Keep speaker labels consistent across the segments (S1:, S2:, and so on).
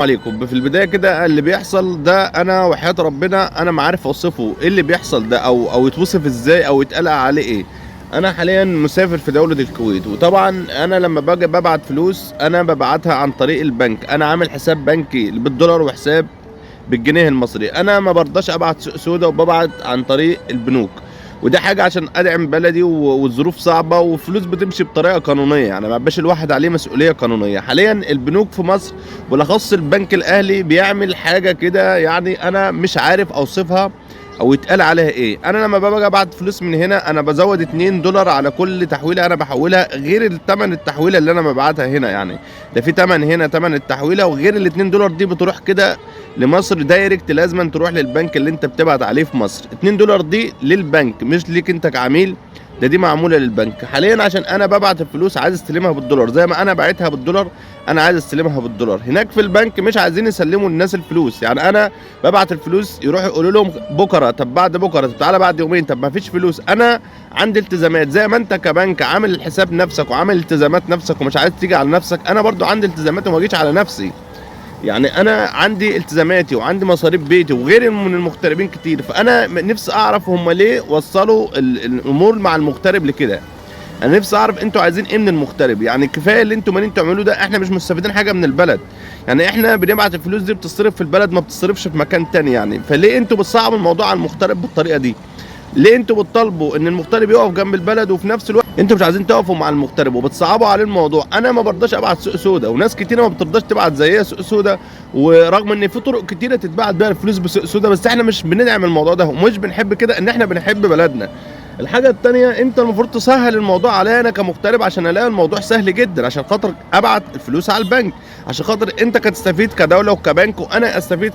S1: عليكم. في البداية كده اللي بيحصل ده انا وحياة ربنا انا ما عارف اوصفه ايه اللي بيحصل ده او يتوصف ازاي او يتقلق عليه ايه. انا حاليا مسافر في دولة الكويت، وطبعا انا لما باجي ببعت فلوس انا ببعتها عن طريق البنك. انا عامل حساب بنكي بالدولار وحساب بالجنيه المصري. انا ما برضاش ابعت سوق سودا وببعت عن طريق البنوك، وده حاجة عشان ادعم بلدي والظروف صعبة وفلوس بتمشي بطريقة قانونية، يعني ما بقاش الواحد عليه مسؤولية قانونية. حاليا البنوك في مصر بالاخص البنك الاهلي بيعمل حاجة كده، يعني انا مش عارف اوصفها او يتقال عليها ايه. انا لما باجي ابعت فلوس من هنا انا بزود 2 دولار على كل تحويله انا بحولها، غير الثمن التحويله اللي انا ببعتها هنا، يعني ده في ثمن هنا ثمن التحويله، وغير ال 2 دولار دي بتروح كده لمصر direct، لازم تروح للبنك اللي انت بتبعت عليه في مصر. 2 دولار دي للبنك مش ليك انت كعميل، ده دي معمولة للبنك. حاليا عشان انا ببعت الفلوس عايز استلمها بالدولار، زي ما انا بعتها بالدولار انا عايز استلمها بالدولار. هناك في البنك مش عايزين يسلموا الناس الفلوس، يعني انا ببعت الفلوس يروحوا يقولوا لهم بكره، طب بعد بكره، طب تعالى بعد يومين، طب ما فيش فلوس. انا عندي التزامات، زي ما انت كبنك عامل حساب نفسك وعامل التزامات نفسك ومش عايز تيجي على نفسك، انا برضو عندي التزامات وما اجيش على نفسي. يعني انا عندي التزاماتي وعندي مصاريف بيتي وغير من المغتربين كتير، فانا نفسي اعرف هم ليه وصلوا الامور مع المغترب لكده. انا نفسي اعرف انتوا عايزين ايه من المغترب، يعني كفاية اللي انتوا مالين تعملوه ده، احنا مش مستفيدين حاجة من البلد. يعني احنا بنبعت الفلوس دي بتصرف في البلد، ما بتصرفش في مكان تاني، يعني فليه انتوا بتصعبوا الموضوع على المغترب بالطريقة دي؟ ليه انتوا بتطالبوا ان المغترب يقف جنب البلد وفي نفس الوقت انتوا مش عايزين تقفوا مع المغترب وبتصعبوا عليه الموضوع؟ انا ما برضاش ابعت سوق سودا، وناس كتيرة ما بترضاش تبعت زيها سوق سودا، ورغم ان في طرق كتيرة تتبعت بيها الفلوس بسوق سودا، بس احنا مش بندعم الموضوع ده ومش بنحب كده، ان احنا بنحب بلدنا. الحاجة التانية، انت المفروض تسهل الموضوع عليا انا كمغترب عشان الاقي الموضوع سهل جدا، عشان خاطر ابعت الفلوس على البنك، عشان خاطر انت كتستفيد كدولة وكبنك، وانا استفيد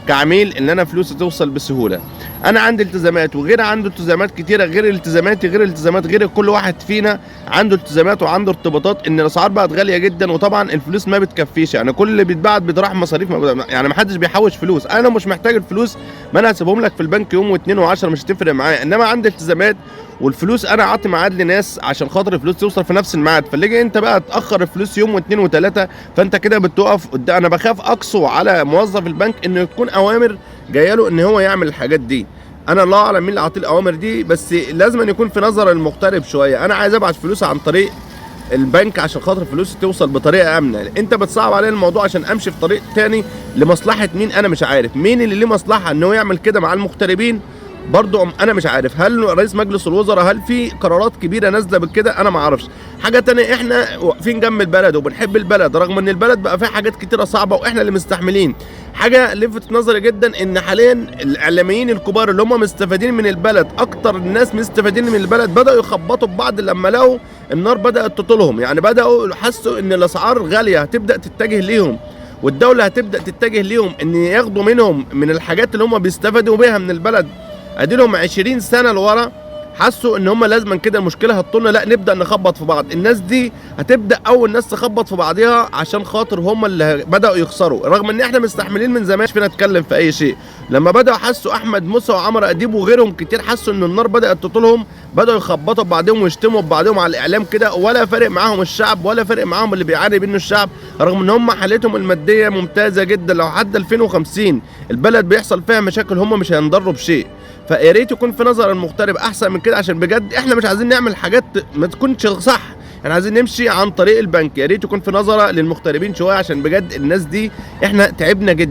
S1: كعميل ان انا فلوسي توصل بسهولة. انا عندي التزامات وغير عنده التزامات كتيرة، غير التزاماتي غير التزامات غير كل واحد فينا عنده التزامات وعنده ارتباطات، ان الاسعار بقت غالية جدا وطبعا الفلوس ما بتكفيش، يعني كل اللي بيتبعت بيتراح مصاريف، يعني ما حدش بيحوش فلوس. انا مش محتاج الفلوس، ما انا هسيبهم لك في البنك يوم واثنين وعشرة مش هتفرق معايا، انما عندي التزامات والفلوس انا عاطي ميعاد لناس عشان خاطر الفلوس توصل في نفس الميعاد، فاللي جاي انت بقى تاخر الفلوس يوم واثنين وثلاثة، فانت كده بتقف قدام. انا بخاف اقسو على موظف البنك انه يكون اوامر جاية له ان هو يعمل الحاجات دي. انا الله اعلم مين اللي عاطيه الاوامر دي، بس لازم أن يكون في نظر المغترب شوية. انا عايز ابعت فلوس عن طريق البنك عشان خاطر فلوسي توصل بطريقة امنه، انت بتصعب عليا الموضوع عشان امشي في طريق تاني لمصلحة مين؟ انا مش عارف مين اللي ليه مصلحة ان هو يعمل كده مع المغتربين، برضو انا مش عارف. هل رئيس مجلس الوزراء، هل في قرارات كبيرة نازله بالكده؟ انا ما اعرفش. حاجة تانية، احنا واقفين جنب البلد وبنحب البلد، رغم ان البلد بقى فيها حاجات كتيرة صعبة واحنا اللي مستحملين. حاجة لفت نظري جدا، ان حاليا الاعلاميين الكبار اللي هم مستفيدين من البلد، اكتر الناس مستفيدين من البلد، بداوا يخبطوا ببعض لما لقوا النار بدات تطولهم، يعني بداوا حسوا ان الاسعار غالية هتبدا تتجه ليهم، والدولة هتبدا تتجه ليهم ان ياخدوا منهم من الحاجات اللي هم بيستفادوا بيها من البلد. اديلهم 20 سنة لورا حسوا ان هم لازما كده المشكلة هتطولنا، لا نبدا نخبط في بعض. الناس دي هتبدا اول ناس تخبط في بعضيها عشان خاطر هم اللي بداوا يخسروا، رغم ان احنا مستحملين من زمان مش فينا نتكلم في اي شيء. لما بداوا حسوا احمد موسى وعمر اديب وغيرهم كتير، حسوا ان النار بدات تطولهم، بداوا يخبطوا ببعضهم ويشتموا ببعضهم على الاعلام كده، ولا فارق معاهم الشعب ولا فارق معاهم اللي بيعاني منه الشعب، رغم ان هم حالتهم المادية ممتازة جدا. لو عدى 2050 البلد بيحصل فيها مشاكل هم مش هينضروا بشيء. فيا ريت يكون في نظر المغترب احسن من كده، عشان بجد احنا مش عايزين نعمل حاجات ما تكونش صح، احنا عايزين نمشي عن طريق البنك. يا ريت يكون في نظره للمغتربين شوية، عشان بجد الناس دي احنا تعبنا جدا.